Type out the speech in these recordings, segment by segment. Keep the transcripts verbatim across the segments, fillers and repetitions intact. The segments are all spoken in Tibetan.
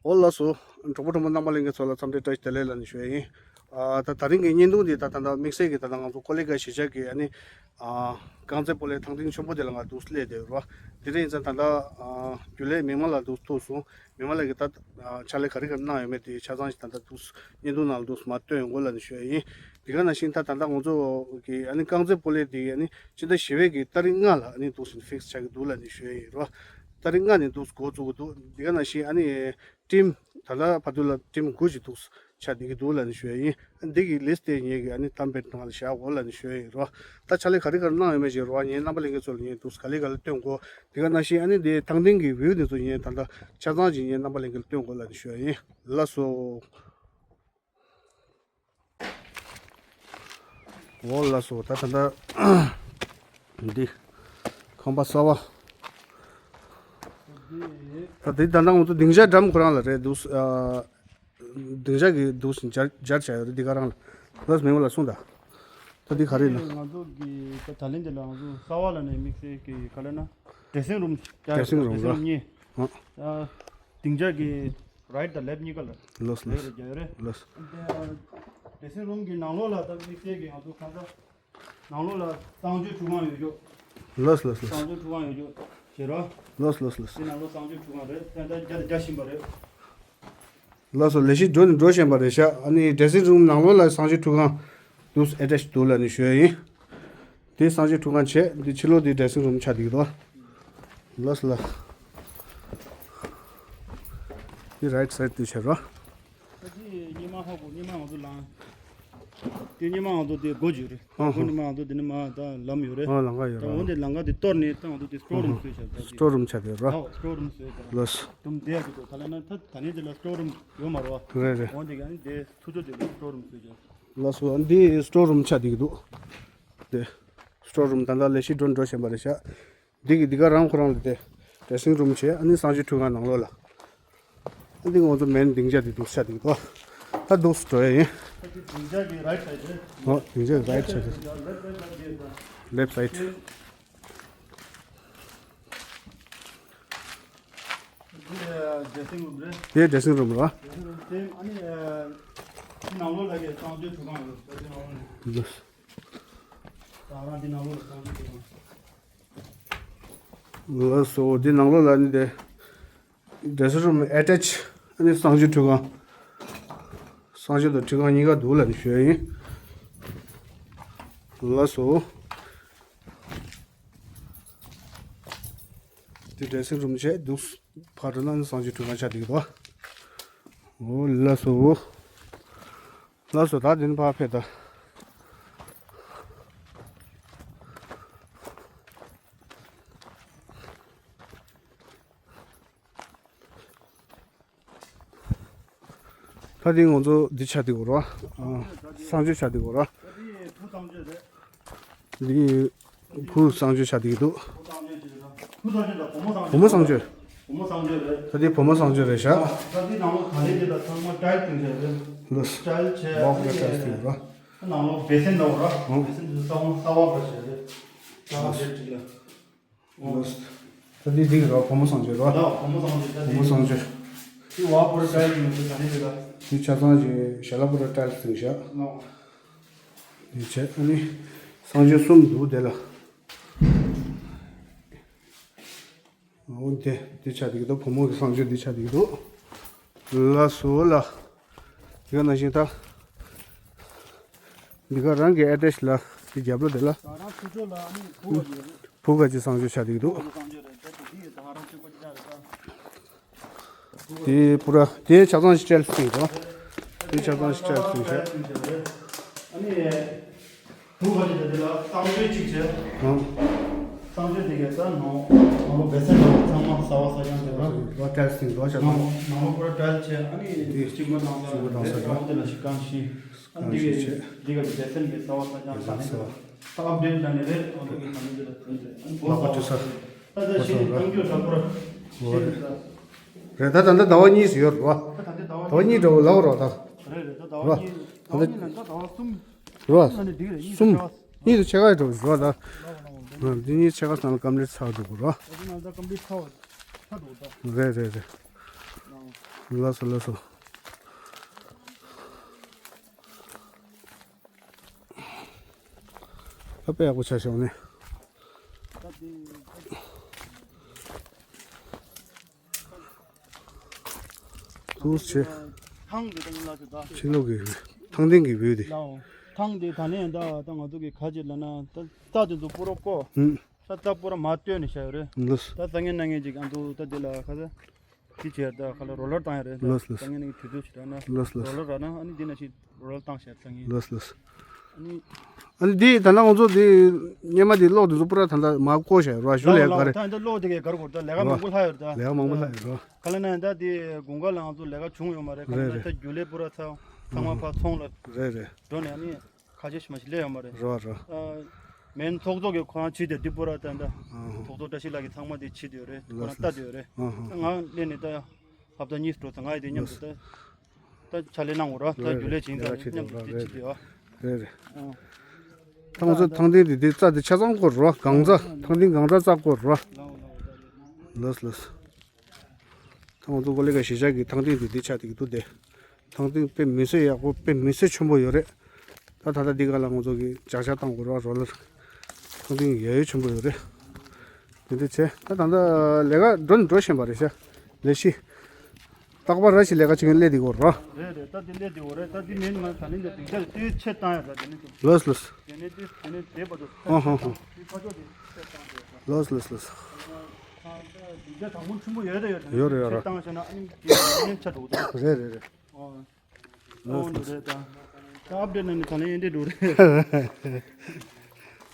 འོ་ལགས་སོ། གྲོགས་པོ་གྲོགས་མོ་རྣམ་པ་ལྷན་རྒྱས་ཚོ་ལ་འཚམས་འདྲི་བཀྲ་ཤིས་བདེ་ལེགས་ལབ་ནས་ཞུ་ཡ་ཡིན། ཨ་ད་དེ་རིང་གི་བརྙན་ཐུང་འདི་ད་ད་ལྟ་དམིགས་བསལ་གྱི་ད་ལྟ་ང་ཚོ་ཀོ་ལི་གྷལ་གཞིས་ཆགས་ཀྱི་ཨ་ནི་ཨ་རྐང་རྩེད་སྤོ་ལོའི་ཐང་སྟེང་ཆེན་པོ་དེ་ལ་ང་འདུག་སླེབས་བསྡད་ཡོད་རེད་བ། དེ་རིང་ཡིན་ཙང་ད་ལྟ་ཨ་རྒྱུན་ལས་མི་མང་ལ་འདུག་ཐུག་སོང་། མི་མང་ལ་གི་ད་ཨ་ཕྱག་ལས་ག་རེ་ག་རེ་གནང་ཡོད་མེད་དེ་ཆ་ཚང་ཞིག་ད་ལྟ་འདུག་བརྙན་ཐུང་ནང་ལ་འདུག་མར་སྟོན་ཡོང་གོ་ལབ་ནས་ཞུ་ཡ་ཡིན། དེ་ག་ནང་བཞིན་ད་ད་ལྟ་ང་ཚོ་གི་ཨ་ནི་རྐང་རྩེད་སྤོ་ལོ་དེ་ཨ་ནི་སྤྱི་ཟླ་བཞི་པའི་གི་ཏ་རིག་ལྔ་ལ་ཨ་ནི་འདུག་སེ་ཕིག་སི་ཆགས་ཀྱི་འདུག་ལབ་ནས་ཞུ་ཡ་ཡིན་རོ། ཏ་རིག་ལྔ་ནས་འདུག་སེ་འགོ་བཙུགས་ཀྱི་འདུག་དེ་ག་ནང་བཞིན་ཨ་ནི་ཊིམ་ད་ལྟ་བར་དུ་ལ་ཊིམ་དགུ་ཞིག་འདུག་སེ་ཆགས་བསྡད་ཀྱི་འདུག་ལབ་ནས་ཞུ་ཡ་ཡིན། འདི་གི་ལིས་ཊི་དེ་ངེད་ཀྱི་ཨ་ནི་གཏམ་དཔེ་ནང་ལ་བཞག་གོ་ལབ་ནས་ཞུ་ཡ་ཡིན་རོ། ད་ཕྱག་ལས་ག་རེ་ག་རེ་གནང་ཡོད་མེད་ཅིག་རོ། ངས་རྣམ་པ་ལྷན་རྒྱས་ཚོ་ལ་ངས་འདུག་སེ་ག་ལེ་ག་ལེ་སྟོན་གོ། དེ་ག་ནང་བཞིན་ཨ་ནི་དེ་ཐང་སྟེང་གི་བིའུ་དེ་ཚོ་ངས་ད་ལྟ་ཆ་ཚང་ཅིག་ངས་རྣམ་པ་ལྷན་རྒྱས་ལ་སྟོན་གོ་ལབ་ནས་ཞུ་ཡ་ཡིན། ལགས་སོ། འོ་ལགས་སོ། ད་ད་ལྟ་འདི་ཁང་པ་གསར་པ། ད་འདི་ད་ལྟ་ང་ཚོ་སྡིངས་ཆ་འགྲམ་ཁོ་རང་ལ་རེད་འདུག་ཨ་སྡིངས་ཆ་གི་འདུག་སྦྱར་སྦྱར་བྱ་ཡོད་རེད། འདི་ག་རང་ལ་ལགས་མེད་པ་ལ་གསུངས་ད། ད་འདི་ག་རེ་ཡིན་ན། ང་ཚོ་གི་ད་ད་ལན་འདི་ལ་ང་ཚོ་གསར་པ་ལ་ནས་དམིགས་བསལ་གི་ག་ལ་ན་ཌེ་སིང་རུམ་རྒྱག་ཡོད་རེད། ཌེ་སིང་རུམ་ཌེ་སིང་རུམ་གཉིས། ཨ་ད་སྡིངས་ཆ་གི་རའིཊ་དང་ལེཕཊ་གཉིས་ཀ་ལ་ལགས་ལགས་རེད་རེད་རྒྱག་ཡོད་རེད། ལགས་ཌེ་སིང་རུམ་གྱི་ནང་ལོགས་ལ་ད་དམིགས་བསལ་གྱི་ང་ཚོ་ཁ་སང་ནང་ལོགས་ལ་གསང་སྤྱོད་ཁྲུས་ཁང་ཡོད་ཅོག་ལགས་ལགས་ལགས། གསང་སྤྱོད་ཁྲུས་ཁང་ཡོད་ཅོག་བྱེད་རོགས། ལགས་ལགས་ལགས། དེ་ནང་ལོགས་གསང་སྤྱོད་ཁྲུས་ཁང་རེད། ད་ལྟ་རྒྱ་རྒྱ་བཞིན་པ་རེད། ལགས་སོ། ལས་གཞི་འགྲོ་ནི་འགྲོ་བཞིན་པ་རེད་ཤག་ཨ་ནི་ཌེ་སིང་རུམ་ནང་ལོགས་ལ་གསང་སྤྱོད་ཁྲུས་ཁང་དུ་ཨེ་ཊེཆ་འདུག་ལབ་ནས་ཞུ་ཡ་ཡིན། དེ་གསང་སྤྱོད་ཁྲུས་ཁང་བྱས། འདི་ཕྱི་ལོགས་དེ་ཌེ་སིང་རུམ་ཆགས་བསྡད་ཀྱི་འདུག་ལགས་སོ་ལགས། འདི་རའིཊ་སའིཌ་དེ་བྱས་རོགས། ད་ཅི་སྙེ་མ་ཧ་གོ། སྙེ་མ་ང་ཚོ་ལངས། དེ་སྙེ་མ་ང་ཚོ་དེ་སྒོ་ཅིག་ཡོད་རེད། ཨ་ཧ། སྒོ་སྙེ་མ་ང་ཚོ་དེ་ནས་མར་ད་ལམ་ཡོད་རེད། ཨ་ལམ་ཁ་ཡོད་ད། འོ་ར། འདི་ལམ་ཁ་དེ་གཏོར་ནས་ད་ང་ཚོ་དེ་སི་ཊོར་རུམ་བཟོས་བཞག་ད་ཅི། སི་ཊོར་རུམ་ཆགས་བསྡད་ར། ཨོ་སི་ཊོར་རུམ་བཟོས་བཞག་ལགས། དུམ་བསྡད་ཀྱི་འདུག་ག་ལ་ན་ད་ད་ནས་དེ་ལ་སི་ཊོར་རུམ་ཡོད་མ་རེད་བ། རེད་རེད། འོ་འདི་ག་ནི་དེ་ཚུར་ཕྱོགས་དེ་ལ་སི་ཊོར་རུམ་བཟོས་བཞག་ལགས་སོ། འདི་སི་ཊོར་རུམ་ཆགས་བསྡད་ཀྱི་འདུག་དེ་སི་ཊོར་རུམ་ད་ལྟ་ལས་གཞི་འགྲོ་འགྲོ་བཞིན་པ་རེད་ཤག་འདི་གི་འདི་ག་རང་ཁོ་རང་ལ་དེ་ཌེ་སིང་རུམ་བྱས། ཨ་ནི་གསང་སྤྱོད་ཁྲུས་ཁང་ནང་ལོགས་ལ། ཨ་འདི་ང་ཚོ་མེན་སྡིངས་ཆ་འདི་འདུག་ཤག་འདི་གི་དོ། ད་འདུག་སེ་འགྲོ་ཡ་ཡིན། ད་འདི་སྡིངས་ཆ་གི་རའིཊ་སའིཌ་རེད། ཨོ་སྡིངས་ཆ་གི་རའིཊ་སའིཌ་རེད། ལེཕཊ་སའིཌ། འདི་ཌེ་སིང་རུམ་རེད། དེ་ཌེ་སིང་རུམ་རེད་བ། ཌེ་སིང་རུམ་དེ་ཨ་ནི་ཨ་འདི་ནང་ལོགས་ལ་གི་གསང་སྤྱོད་ཁྲུས་ཁང་ཡོད། ད་འདི་ནང་ལོགས་ནས། འདུག་ད་རང་འདི་ནང་ལོགས་ལ་གསང་སྤྱོད་ཁྲུས་ཁང་། ལགས་སོ། འདི་ནང་ལོགས་ལ་ནི་དེ་ཌེ་སིང་རུམ་ཨེ་ཊེཆ། ཨ་ནི་གསང་སྤྱོད་ཁྲུས་ཁང་། གསང་སྤྱོད་དང་ཁྲུས་ཁང་གཉིས་ཀ་འདུག་ལབ་ནས་ཞུ་ཡ་ཡིན། ལགས་སོ། འདི་ཌེ་སིང་རུམ་བྱས་འདུག་ཕར་འགྲོ་ན་ནི་གསང་སྤྱོད་ཁྲུས་ཁང་ཆགས་བསྡད་ཀྱི་འདུག་ཨོ་ལགས་སོ། ལགས་སོ། ད་འདི་ནས་ཕར་ཕེབས་ད། ད་འདི་ང་ཚོ་འདི་ཆགས་བསྡད་ཀྱི་ཡོད་རེད་བ། ཨ་གསང་སྤྱོད་ཆགས་བསྡད་ཀྱི་ཡོད་རེད་བ། འདི་བུ་གསང་སྤྱོད་ཆགས་བསྡད་ཀྱི་འདུག་བུ་གསང་སྤྱོད་དང་བུ་མོ་གསང་སྤྱོད། བུ་མོ་གསང་སྤྱོད། བུ་མོ་གསང་སྤྱོད་རེད། ད་འདི་བུ་མོ་གསང་སྤྱོད་རེད་ཤག་ད་འདི་ནང་ལོགས་ད་ལས་འདི་ལ་ཚང་མ་ཊའིལ་བཏིང་བྱས་རེད། ལགས། ཊའིལ་བྱས། ཝོག་ཊའིལ་བཏིང་རེད། ནང་ལོགས་བེ་སན་འདྲ་བོ་ར། ཨང་། བེ་སན་འདི་ས་བོན་གསར་པ་འདྲ་བྱས་རེད། ད་ལྟ་འདིར་བྲིས་ལ། ལགས། ད་འདི་འདི་གི་ར་བུ་མོ་གསང་སྤྱོད་ར། ལགས། བུ་མོ་གསང་སྤྱོད། ད་བུ་མོ་གསང་སྤྱོད། འདི་ཝོག་པོ་ར་ཊའིལ་ཡིན་འདི་ད་ནི་འདི་ལ། འདི་ཆ་ཚང་གི་ཞལ་ལག་པོ་ར་ཊའིལ་བཏིང་བཞག་ལགས། འདི་བྱས་ཨ་ནི་གསང་སྤྱོད་གསུམ་འདུག་དེ་ལ། འོ་དེ་དེ་ཆགས་བསྡད་ཀྱི་འདུག་བུ་མོ་གི་གསང་སྤྱོད་འདི་ཆགས་བསྡད་ཀྱི་འདུག་ལགས་སོ་ལགས། དེ་ག་ནང་བཞིན་ད་འདི་ག་རང་གི་ཨེ་ཊེཆ་ལ་དེ་རྒྱབ་ལོགས་དེ་ལ། ད་རང་ཚུར་ཕྱོགས་ལ་ཨ་ནི་བུ་ག་ཅིག་ཡོད་རེད། བུ་ག་ཅིག་གསང་སྤྱོད་ཆགས་བསྡད་ཀྱི་འདུག་བུ་ག་གསང་སྤྱོད་རེད། ད་དེ་འདི་ཡི་ད་ང་རང་ཚུར་ཕྱོགས་ཅིག་ཆགས་རེད་ད། དེ་པུ་ར་དེ་ཆ་ཚང་ཞིག་ཊའིལ་བཏིང་རོགས། དེ་ཆ་ཚང་ཞིག་ཊའིལ་བཏིང་ཤག་ཨ་ནི་བུ་ག་ཅིག་ད་དེ་ལ་གསང་སྤྱོད་ཅིག་བྱས། ཨང་། གསང་སྤྱོད་དེ་གས་ད་ནང་ནང་ལོགས་བེ་སན་འདྲ་བོ་ཚང་མ་གསར་པ་གསར་རྐྱང་བྱས་ར། ལོགས་ཊའིལ་བཏིང་རོགས་ཆ་ཚང་། ནང་ནང་ལོགས་པུ་ར་ཊའིལ་བྱས། ཨ་ནི་དེ་གཅིག་པ་ནང་ལ་གཅིག་པ་དང་རེད། ས་ཨ་ནི་དེ་ལ་ཞིག་གང་ཞིག་ཨ་ནི་དེ་གས་དེ་གས་བེ་སན་གྱི་གསར་པ་གསར་རྐྱང་ཆ་ནི་ད་ཨབ་ཌེཊ་ལ་ནི་རེད། ཨ་ནི་དེ་ག་ནི་དེ་ལ་ཐོན་ཏེ་ཨ་ནི་སྒོ་ལག་པ་གསར་ཆུ་ས། ད་ད་ཤེས་ནི་གཏམ་རྒྱུད་འདྲ་པོ་ར། ཤེས་ནི་ད། རེད། ད་ད་ལྟ་ཟླ་བ་གཉིས་སུ་ཡོད་རེད་བ། ད་ད་ལྟ་ཟླ་བ་ཟླ་བ་གཉིས་འདྲ་བོ་ལབ་རོགས་ད། རེད་རེད། ད་ཟླ་བ་རེད་བ། གཉིས་ཟླ་བ་གཉིས་ནས་ད་ཟླ་བ་གསུམ། རེད་བ། ཨ་ནི་འདི་རེད། གཉིས་གསུམ། ཆ་བ་གཉིས་དུ་ཕྱེད་ཀ་འགྲོ་བཞིན་རེད་བ་ད། ལ་བ་ལ་བ་འདི་གཉིས་ཕྱེད་ཀ་ཚང་ལ་ཀམ་པི་ལིཊ་ཚར་འགྲོ་དགོས་རེད་བ། ད་འདི་ནང་ད་ཀམ་པི་ལིཊ་ཚར་བ་ཚར་འགྲོ་ད། རེད་རེད་རེད། ལ་བ། ལགས་སོ་ལགས་སོ། ད་དཔེ་ཡག་པོ་ཆགས་ཤག་ནི། ཐུགས་རྗེ་ཆེ། ཐང་དེ་དང་ལ་དེ་ད། ཕྱི་ལོགས་ཀྱི་ཐང་སྟེང་གི་བིའུ་དེ། ལའོ། ཐང་དེ་ད་ནས་ད་ད་ང་ཚོ་གི་ཁ་ཅིག་ལ་ན་ད་རྩྭ་དེ་ཚོ་སྤུ་རོ་བརྐོ། ཧུམ། ད་རྩྭ་སྤུ་རོ་མ་བཏོན་ནས་བཞག་ཡོད་རེད། ལགས། ད་ད་ངས་ན་ངས་ཅིག་ཨ་འདུག་ད་དེ་ལ་ཁ་ས། དེ་བྱས་ད་ཁ་ལ་རོ་ལར་བཏང་ཡ་རེད། ལགས་ལགས། ད་ངས་ནི་དུས་ཚོད་ཞིག་རག་ན། ལགས་ལགས། རོ་ལར་རག་ན་ཨ་ནི་འདི་ན་ཞིག་རོ་ལར་བཏང་བྱས་ད་ངས། ལགས་ལགས། ཨ་ནི། ཨ་ནི་འདི་ད་ལྟ་ང་ཚོ་འདི་སྔོན་མ་འདི་གློག་འདི་ཚོ་པུ་ར་ད་ལྟ་མ་བཀོལ་བྱས་རོ་ཞུ་ལས་ལའོ་ག་རེད། ད་ད་གློག་དེ་གས་གར་གོ་ད་ལས་ཀ་མང་པོ་ལྷག་ཡོད་ད། ལས་ཀ་མང་པོ་ལྷག་ཡོད་རོ། ག་ལ་ན་ད་དེ་དགུན་ཁ་ལ་ང་ཚོ་ལས་ཀ་བྱུང་ཡོད་མ་རེད། ག་ལ་ན་ད་རྒྱུ་ལས་པུ་ར་ཚ་ཚང་མ་ཕར་ཚོང་ལ་རེད་རེད། འགྲོ་ནས་ཨ་ནི། ཁ་ཆེ་ཞིག་མ་ཞིག་སླེབས་ཡོད་མ་རེད། རེད་བ་རེད། ཨ། མེན་ཚོགས་གཙོ་གི་ཁོ་རང་བྱེད་དེ་འདི་པོ་ར་ད་ད། ཨ་ཧོ། ཚོགས་གཙོ་བཀྲ་ཤིས་ལགས་ཀྱི་ཚང་མ་དེ་བྱེད་དེ་ཡོད་རེད། ཁོ་རང་ལྟ་དེ་ཡོད་རེད། ཨ་ཧོ། ད་ང་སླེབས་ནས་ད་ཡ། ཧབ་ཏ་གཉིས་འགྲོ་ཚར་ང་ཡི་དེ་མཉམ་དུ་ད། ད་ཕྱག་ལས་གནང་དགོས་ར་ད་རེད་རྒྱུ་ལས་བྱིན་ད་རེད་མཉམ་དུ་དེ་བྱེད་དེ་ཡོད། རེད་རེད། ཨ། ད་ང་ཚོ་ཐང་སྟེང་དེ་དེ་རྩྭ་དེ་ཆ་ཚང་བརྐོ་རོ་གང་རྩྭ་ཐང་སྟེང་གང་རྩྭ་རྩྭ་བརྐོ་རོ། ལགས་ལགས། ད་ང་ཚོ་ཀོ་ལི་ག་གཞིས་ཆགས་ཀྱི་ཐང་སྟེང་དེ་དེ་ཆགས་དེ་གི་འདུག་དེ། ཐང་སྟེང་དཔེ་མི་སྲིད་ཡག་པོ་དཔེ་མི་སྲིད་ཆེན་པོ་ཡོད་རེད། ད་ད་ལྟ་འདི་ག་ལ་ང་ཚོ་གི་ལྕགས་ཆ་བཏང་དགོས་རེད་བ་རོ་ལར། ཐང་སྟེང་ཡ་ཡོ་ཆེན་པོ་ཡོད་རེད། དེ་འདྲ་བྱས་ད་ད་ལྟ་ལས་ཀ་འགྲོ་ནི་འགྲོ་བཞིན་པ་རེད་ཤག་ལས་གཞི། རྟག་པར་ར་ཞིག་ལས་ཀ་བྱེད་མཁན་སླེབས་བསྡད་ཀྱི་ཡོད་རེད་བ། རེད་རེད། ད་དེ་སླེབས་བསྡད་ཡོད་རེད། ད་དེ་མིན་ང་ད་ནི་འདི་དེང་ཆ་དེ་ཆེད་བཏང་ཡ་ད་དེ་ནི་དུ། ལགས་ལགས། དེ་ནི་དེ་དེ་ནི་དེ་བར་དུ་ཨ་ཧ་ཧ། དེ་ཁ་ཕྱོགས་དེ་ཆེད་བཏང་དེ། ལགས་ལགས་ལགས། ད་དེང་ཆ་དང་པོ་ཆེན་པོ་ཡོད་རེད་ཡོད་རེད། ཡོད་རེད་ཡོད་རེད། ཆེད་བཏང་བྱས་ན་ཨ་ནི་དེ་ནི་ཆ་འགྲོ་གི་འདུག་རེད་རེད་རེད། ཨོ། ཨོ་འདི་རེད་ད། ད་ཨབ་ཌེ་ཊི་ནང་ནས་ད་ལན་ཨེ་འདྲས་འགྲོ་རེད།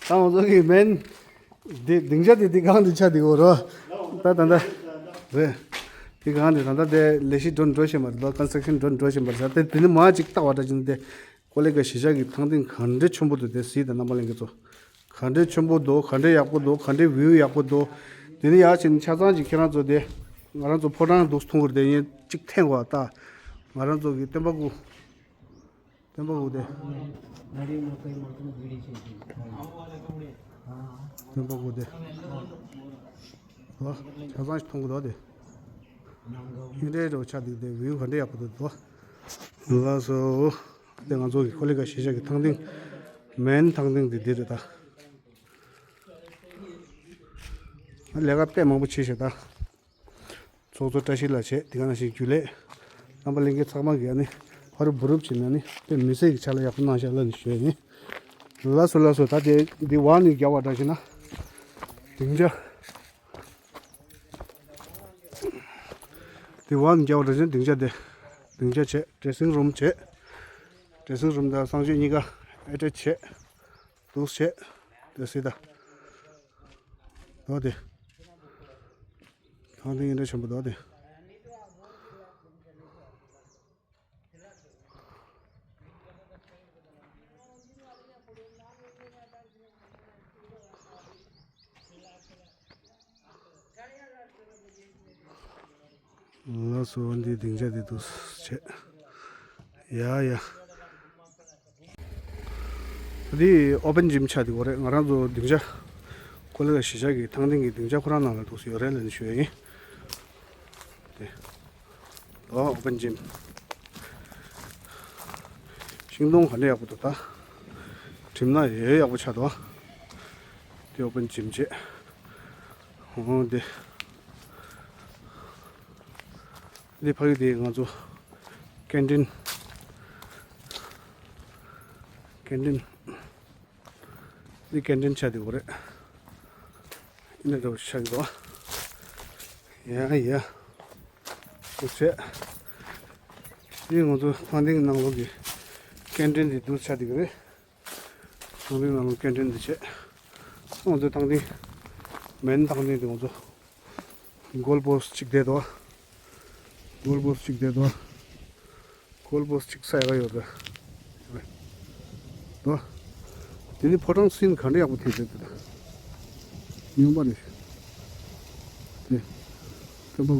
ད་ང་ཚོ་གི་མེན། འདི་སྡིངས་ཆ་དེ་འདི་གང་དུ་ཆགས་འདུག་རོ། ད་ད་ད། རེད། འདི་གང་དུ་ད་ད་དེ་ལས་གཞི་འགྲོ་འགྲོ་བཞིན་པ་རེད། ཀོན་སི་ཊྲག་ཤན་འགྲོ་འགྲོ་བཞིན་པ་རེད། ད་དེ་ནི་མ་ཅིག་ལྟ་བ་འདྲ་ཅིག་འདི། ཀོ་ལི་ག་གཞིས་ཆགས་ཀྱི་ཐང་སྟེང་ག་འདྲ་ཆེན་པོ་འདུག་དེ་གཟིགས་དང་རྣམ་པ་ལྷན་རྒྱས་ཚོ། ག་འདྲ་ཆེན་པོ་འདུག་ག་འདྲ་ཡག་པོ་འདུག་ག་འདྲ་བིའུ་ཡག་པོ་འདུག་དེ་ནི་ཡག་ཕྱིན་ཆ་ཚང་ཅིག་ཁྱེད་རང་ཚོ་དེ། ང་རང་ཚོ་ཕོ་བྲང་འདུག་མཐོང་གི་རེད་དེ་ཡིན་གཅིག་འཐེན་དགོས་ད། ང་རང་ཚོ་གི་སྟོན་པ་སྐུ། སྟོན་པ་སྐུ་དེ། སྟོན་པ་སྐུ་དེ། ཨོ། ཆ་ཚང་ཞིག་མཐོང་གི་འདུག་དེ། ཧིན་རེ་རོ་ཆ་འདུག་དེ་བིའུ་ག་འདྲ་ཡག་པོ་འདུག་དོ། ལགས་སོ། དེ་ང་ཚོ་གི་ཀོ་ལི་ག་གཞིས་ཆགས་ཀྱི་ཐང་སྟེང་། མེན་ཐང་སྟེང་དེ་འདི་རེད་ད། ལས་ཀ་དཔེ་མང་པོ་བྱས་ཤག་ད། ཚོགས་གཙོ་བཀྲ་ཤིས་ལགས་བྱས་དེ་ག་ནང་བཞིན་རྒྱུན་ལས། རྣམ་པ་ལྷན་རྒྱས་ཚང་མ་གིས་ཨ་ནི་ཕ་རུ་བུ་རུབ་བྱས་ནས་ཨ་ནི་དཔེ་མི་སྲིད་ཀྱི་ཕྱག་ལས་ཡག་པོ་གནང་ཤག་ལབ་ནས་ཞུ་ཡ་ཡིན། ལགས་སོ་ལགས་སོ། ད་དེ་འདི་ཝང་ནས་རྒྱག་པ་འདྲ་བྱས་ན། སྡིངས་ཆ། དེ་ཝང་ནས་རྒྱག་པ་འདྲ་བྱས་ན་སྡིངས་ཆ་དེ། སྡིངས་ཆ་བྱས་ཌེ་སིང་རུམ་བྱས། ཌེ་སིང་རུམ་དང་གསང་སྤྱོད་གཉིས་ཀ་ཨེ་ཊེཆ་བྱས། འདུག་སེ་བྱས། དེ་སྲིད་ད། འོ་དེ། ཐང་སྟེང་ཨེ་ཊེཆ་ཆེན་པོ་འདུག་དེ། ལགས་སོ། འདི་སྡིངས་ཆ་འདི་འདུག་སེ་བྱས། ཡ་ཡ། འདི་ཨོ་པན་ཇིམ་ཆགས་འདུག་གོ་རེད། ང་རང་ཚོ་སྡིངས་ཆ། ཀོ་ལི་ག་གཞིས་ཆགས་ཀྱི་ཐང་སྟེང་གི་སྡིངས་ཆ་ཁོ་རང་ནང་ལ་འདུག་སེ་ཡོད་རེད་ལབ་ནས་ཞུ་ཡ་ཡིན། དེ། འོ་ཨོ་པན་ཇིམ། ཤིང་སྡོང་ག་འདྲ་ཡག་པོ་འདུག་ད། གྲིབ་ནག་ཡོད་ཡག་པོ་ཆགས་འདུག་དེ་ཨོ་པན་ཇིམ་བྱས། འོ་དེ། འདི་ཕ་གི་དེ་ང་ཚོ་ཀེན་ཊིན། ཀེན་ཊིན། འདི་ཀེན་ཊིན་ཆགས་འདུག་གོ་རེད། ཨེ་འདྲ་འདྲ་བོ་ཆགས་འདུག་ཡ་ཡ། འདུག་བྱས། འདི་ང་ཚོ་ཐང་སྟེང་ནང་ལོགས་ཀྱི་ཀེན་ཊིན་འདི་འདུག་ཆགས་འདུག་རེད། ཐང་སྟེང་ནང་ལོགས་ཀེན་ཊིན་འདི་བྱས། ང་ཚོ་ཐང་སྟེང་། མེན་ཐང་སྟེང་འདི་ང་ཚོ། གོལ་པོ་སི་གཅིག་བསྡད་འདུག་གོལ་པོ་སི་གཅིག་བསྡད་འདུག་གོལ་པོ་སི་གཅིག་ས་ཡག་ག་ཡོད་རེད། འདུག་དེ་ནི་ཕོ་བྲང་སིན་ག་འདྲ་ཡག་པོ་ཐེབས་རེད་དེ། སྨྱོན་པ་རེད། དེ། སྟོན་པ་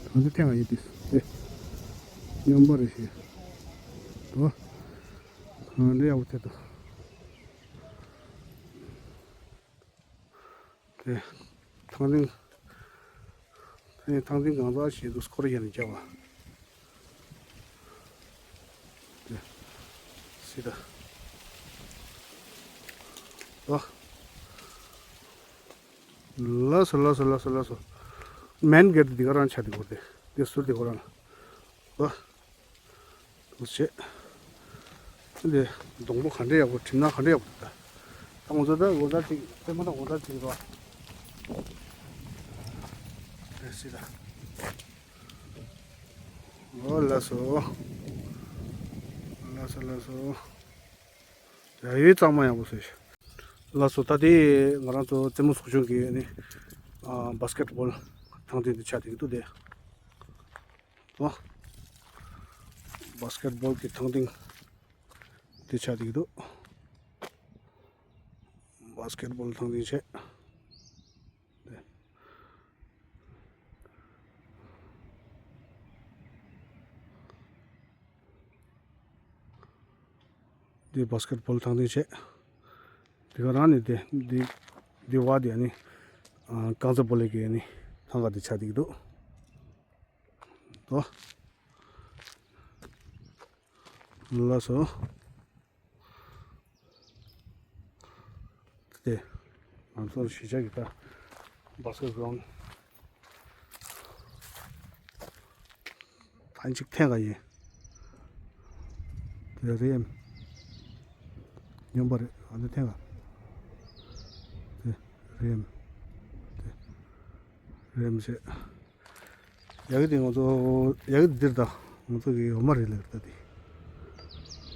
སྐུ། ད་ཚོ་ཐེངས་ཡིན་དེ། དེ། སྨྱོན་པ་རེད་ཞེས། འདུག་ག་འདྲ་ཡག་པོ་ཐེབས་འདུག་དེ། ཐང་སྟེང་། ཐང་སྟེང་གང་ཟག་ཞིག་ཏུ་སྐོར་ཡང་བརྒྱབ་པ། ཅི་ད། ཨོ། ལགས་སོ་ལགས་སོ་ལགས་སོ་ལགས་སོ། མེན་གེ་ཊི་འདི་ག་རང་ཆགས་འདུག་གོ། དེ་དེ་ཟུར་དེ་ཁོ་རང་ལ། ཨོ། འདུག་བྱེད། འདི་སྡོང་པོ་ག་འདྲ་ཡག་པོ། གྲིབ་ནག་ག་འདྲ་ཡག་པོ་འདུག་ད། ད་ང་ཚོ་ད་འོ་ད་ཅིག་པད་མ་ད་འོ་ད་ཅིག་རོ། རེད་སྲིད་ད། ཨོ་ལགས་སོ། ལགས་སོ་ལགས་སོ། ཡ་ཡོད་གཙང་མ་ཡག་པོ་བཟོས་ཤག་ལགས་སོ། ད་དེ་ང་རང་ཚོ་རྩེད་མོ་ཚོགས་ཆུང་གི་ནི་ཨ་བཱ་སི་ཀེ་ཊི་བོལ་ཐང་སྟེང་དུ་ཆགས་བསྡད་ཀྱི་འདུག་དེ། ཨོ། བཱ་སི་ཀེ་ཊི་བོལ་གྱི་ཐང་སྟེང་དུ་ཆགས་བསྡད་ཀྱི་འདུག་བཱ་སི་ཀེ་ཊི་བོལ་ཐང་སྟེང་བྱས། འདི་བཱ་སི་ཀེ་ཊི་བོལ་ཐང་སྟེང་བྱས། འདི་ག་རང་ནི་དེ་འདི་འདི་བ་དེ་ནི་ཨ་རྐང་རྩེད་སྤོ་ལོ་གི་ནི་ཐང་ག་དེ་ཆགས་བསྡད་ཀྱི་འདུག་ཏོ། ལགས་སོ། དེ། ང་ཚོར་གཞིས་ཆགས་ཀྱི་ད་བཱ་སི་ཀེ་ཊི་གི་རོང་། ད་གཅིག་འཐེན་ག་ཡིན། དེ་རེད་ཨེམ། སྨྱོན་པ་རེད། ཨ་ནི་འཐེན་ག། དེ་རེད་ཨེམ། དེ་རེད་ཨེམ་ཟེར། ཡ་གི་དེ་ང་ཚོ་ཡ་གི་འདིར་ད་ང་ཚོ་གི་འོ་མ་རེད་ལབ་ད་དེ།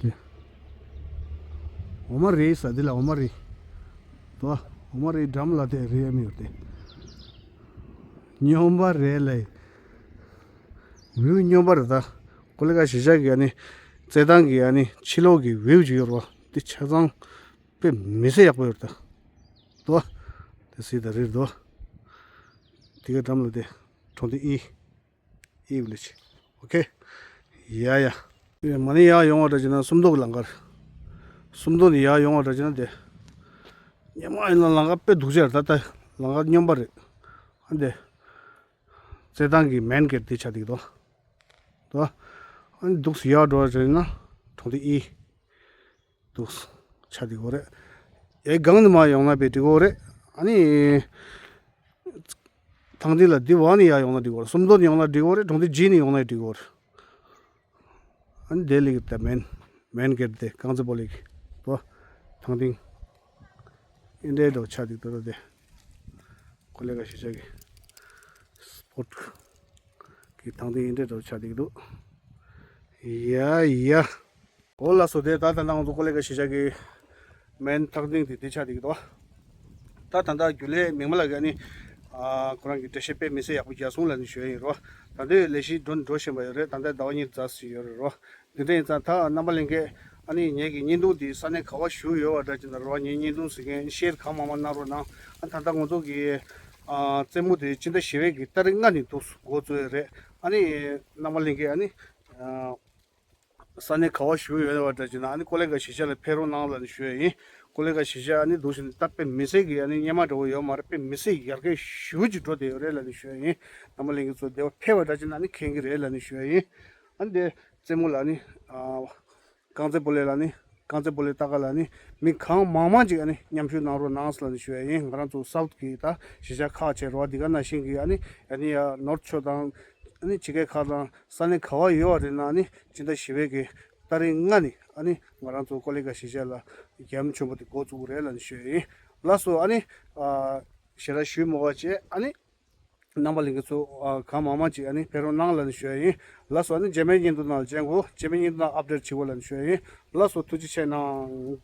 དེ། འོ་མ་རེད་ས་འདི་ལ་འོ་མ་རེད། དོ། འོ་མ་རེད་འགྲམ་ལ་དེ་རེད་མི་ཡོད་དེ། སྨྱོན་པ་རེད་ལབ། ཝིའུ་སྨྱོན་པ་རེད་ད། ཀོ་ལི་གྷལ་གཞིས་ཆགས་ཀྱི་ཨ་ནི་རྩེད་ཐང་གི་ཨ་ནི་ཕྱི་ལོགས་ཀྱི་ཝིའུ་ཅིག་ཡོད་རེད་བ། དེ་ཆ་ཚང་དཔེ་མི་སྲིད་ཡག་པོ་ཡོད་རེད་ད། དོ། དེ་སྲིད་ད་རེད་དོ། དེ་ག་འགྲམ་ལ་དེ་གྲོང་སྡེ་ཨི། ཨི་བི་ལེ་ཇི། ཨོ་ཁེ། ཡ་ཡ། མ་ཎི་ཡར་ཡོང་བ་འདྲ་བྱས་ན་སུམ་མདོ་གི་ལམ་ཁར། སུམ་མདོ་ནས་ཡར་ཡོང་བ་འདྲ་བྱས་ན་དེ། སྔོན་མ་ཡིན་ན་ལམ་ཁ་དཔེ་སྡུག་ཅག་རེད་ད། ལམ་ཁ་སྨྱོན་པ་རེད། ཨ་འདི། རྩེད་ཐང་གི་མེན་གེ་ཊི་དེ་ཆགས་འདུག་དོ། དོ། ཨ་འདི་འདུག་སེ་ཡར་འགྲོ་བ་བྱས་ན་གྲོང་སྡེ་ཨི། འདུག་ཆ་འདི་གོ་རེད། ཡའི་སྒང་ནས་མར་ཡོང་ན་དཔེ་འགྲིག་གོ་རེད། ཨ་ནི། ཐང་སྟེང་ལ་འདི་བ་ནས་ཡར་ཡོང་ན་འགྲིག་གོ་རེད། སུམ་མདོ་ནས་ཡོང་ན་འགྲིག་གོ་རེད། གྲོང་སྡེ་ཇི་ནས་ཡོང་ན་འགྲིག་གོ་རེད། ཨ་ནི་དེ་ལེགས་ད་མེན། མེན་གེ་ཊི་དེ་རྐང་རྩེད་སྤོ་ལོ་གི། དོ། ཐང་སྟེང་། ཨིན་འདྲའི་འགྲོ་ཆ་འདི་དོ་དེ། ཀོ་ལི་གྷལ་གཞིས་ཆགས་ཀྱི་སྤོ་ཊི་གི་ཐང་སྟེང་ཨིན་འདྲའི་འགྲོ་ཆ་འདི་འདུག་ཡ་ཡ། འོ་ལགས་སོ། དེ་ད་ད་ནང་ཚོ་ཀོ་ལི་གྷལ་གཞིས་ཆགས་ཀྱི་མེན་ཐང་སྟེང་དེ་དེ་ཆགས་བསྡད་ཀྱི་འདུག་ད་ད་ལྟ་རྒྱུན་ལས་མིག་དམར་ལགས་ཀྱིས་ནི་ཨ་ཁོ་རང་གི་འགྲེལ་བཤད་དཔེ་མི་སྲིད་ཡག་པོ་རྒྱག་སོང་ལབ་ནས་ཞུ་ཡ་ཡིན་རོ། ད་ལྟའི་ལས་གཞི་འགྲོ་འགྲོ་བཞིན་པ་ཡོད་རེད། ད་ལྟའི་ཟླ་བ་གཉིས་ཙམ་ཞིག་ཡོད་རེད་རོ། འདི་འདྲ་ཡིན་ཙང་ད་རྣམ་པ་ལྷན་རྒྱས་ཨ་ནི་ངེད་ཀྱི་བརྙན་ཐུང་འདི་ས་གནས་ག་བ་བཞུགས་ཡོད་པ་འདྲ་ཅིག་ན་རོ། ངའི་བརྙན་ཐུང་ཟེར་མཁན་ཤེར་གང་མང་མང་གནང་རོགས་གནང་། ཨ་ད་ལྟ་ང་ཚོ་གི་ཨ་རྩེད་མོ་དེ་སྤྱི་ཟླ་བཞི་པའི་གི་ཏ་རིག་ལྔ་ནས་འདུག་འགོ་བཙུགས་ཡོད་རེད། ཨ་ནི་རྣམ་པ་ལྷན་རྒྱས་ཨ་ནི་ཨ། ས་གནས་ག་བ་བཞུགས་ཡོད་པ་འདྲ་ཅིག་ན་ཨ་ནི་ཀོ་ལི་གྷལ་གཞིས་ཆགས་ལ་ཕེབས་རོགས་གནང་ལབ་ནས་ཞུ་ཡ་ཡིན། ཀོ་ལི་གྷལ་གཞིས་ཆགས་ཨ་ནི་འདུག་སེ་ནི་ད་དཔེ་མི་སྲིད་ཀྱི་ཨ་ནི་སྔོན་མ་འདྲ་བོ་ཡོད་མ་རེད། དཔེ་མི་སྲིད་ཡར་རྒྱས་ཞེ་པོ་ཅིག་འགྲོ་བསྡད་ཡོད་རེད་ལབ་ནས་ཞུ་ཡ་ཡིན། རྣམ་པ་ལྷན་རྒྱས་ཚོ་དེ་བ་ཕེབས་པ་འདྲ་ཅིག་ན་ཨ་ནི་མཁྱེན་གྱི་རེད་ལབ་ནས་ཞུ་ཡ་ཡིན། ཨ་ནི་དེ་རྩེད་མོ་ལ་ཨ་ནི་ཨ་རྐང་རྩེད་སྤོ་ལོ་ལ་ཨ་ནི་རྐང་རྩེད་སྤོ་ལོ་ལྟ་ག་ལ་ཨ་ནི་མི་གང་མང་མང་ཅིག་ཨ་ནི་མཉམ་ཞུགས་གནང་རོགས་གནང་ལབ་ནས་ཞུ་ཡ་ཡིན། ང་རང་ཚོ་སའུ་ཐི་གི་ད་གཞིས་ཆགས་ཁག་བྱས་རོགས་འདི་ག་ནང་བཞིན་གྱི་ཨ་ནི་ཨ་ནི་ཡ་ནོར་ཐི་ཕྱོགས་དང་ཨ་ནི་ཕྱི་རྒྱལ་ཁག་དང་ས་གནས་ག་བ་ཡོད་པ་རེད་ན་ཨ་ནི་སྤྱི་ཟླ་བཞི་པའི་གི་ཏ་རིག་ལྔ་ནས་ཨ་ནི་ང་རང་ཚོ་ཀོ་ལི་གྷལ་གཞིས་ཆགས་ལ་རྒྱལ་ལམ་ཆེན་པོ་དེ་འགོ་བཙུགས་རེད་ལབ་ནས་ཞུ་ཡ་ཡིན། ལགས་སོ། ཨ་ནི་ཨ་ཞེ་དྲག་ཞུས་མ་དགོས་པ་བྱས། ཨ་ནི་རྣམ་པ་ལྷན་རྒྱས་ཚོ་ཨ་གང་མང་མང་ཅིག་ཨ་ནི་ཕེབས་རོགས་གནང་ལབ་ནས་ཞུ་ཡ་ཡིན། ལགས་སོ། ཨ་ནི་རྗེས་མའི་བརྙན་ཐུང་ནང་ལ་མཇལ་དགོས། རྗེས་མའི་བརྙན་ཐུང་ནང་ཨབ་ཌེཊ་བྱེད་དགོས་ལབ་ནས་ཞུ་ཡ་ཡིན། ལགས་སོ། ཐུགས་རྗེ་ཆེ་གནང་།